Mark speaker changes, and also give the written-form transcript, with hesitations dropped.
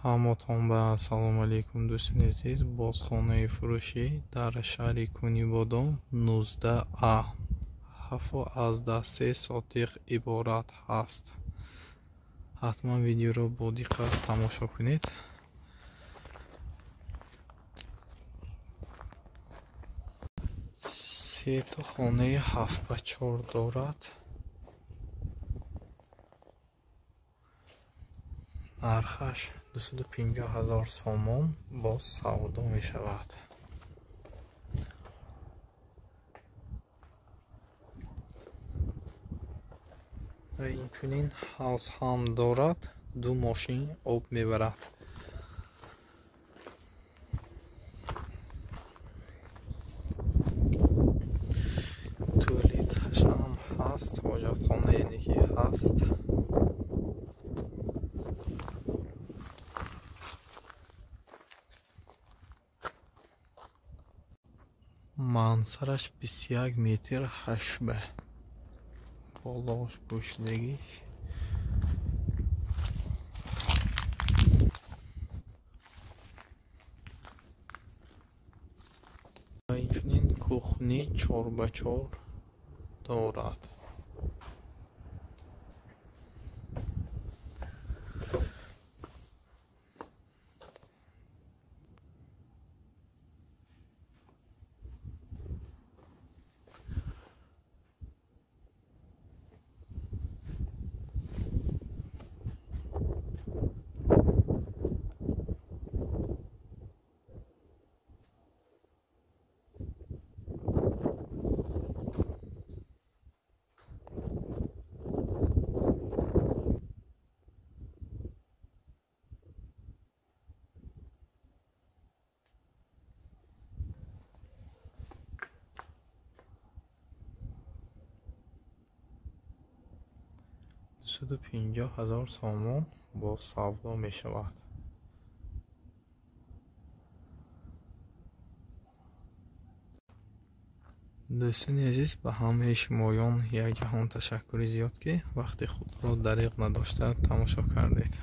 Speaker 1: Ҳаматон ба ассалому алайкум, дӯстони азиз. Боз хонаи фурӯшӣ дар шаҳри Кунибодом 19А 7,3 сотиқ иборат ҳаст. Ҳатман видеоро бо диққат тамошо кунед. Сето хонаи 7 ба 4 дорад. Нархаш 250 000 сомон, боз савдо мешавад. Ва инчунин ҳавз ҳам дорад, ду мошин об мебарад. Туалеташ ҳам ҳаст, ҳоҷатхона яъне ки ҳаст. Мансараш 21 метр ҳашба. Болош пӯшидагиш. Ва инчунин кухни 4 ба 4 дорад. 250 000 сомон, боз савдо мешавад. Дӯстони азиз, ба ҳамаи шумоён як ҷаҳон ташаккури зиёд, ки вақти худро дариғ надошта тамошо кардед.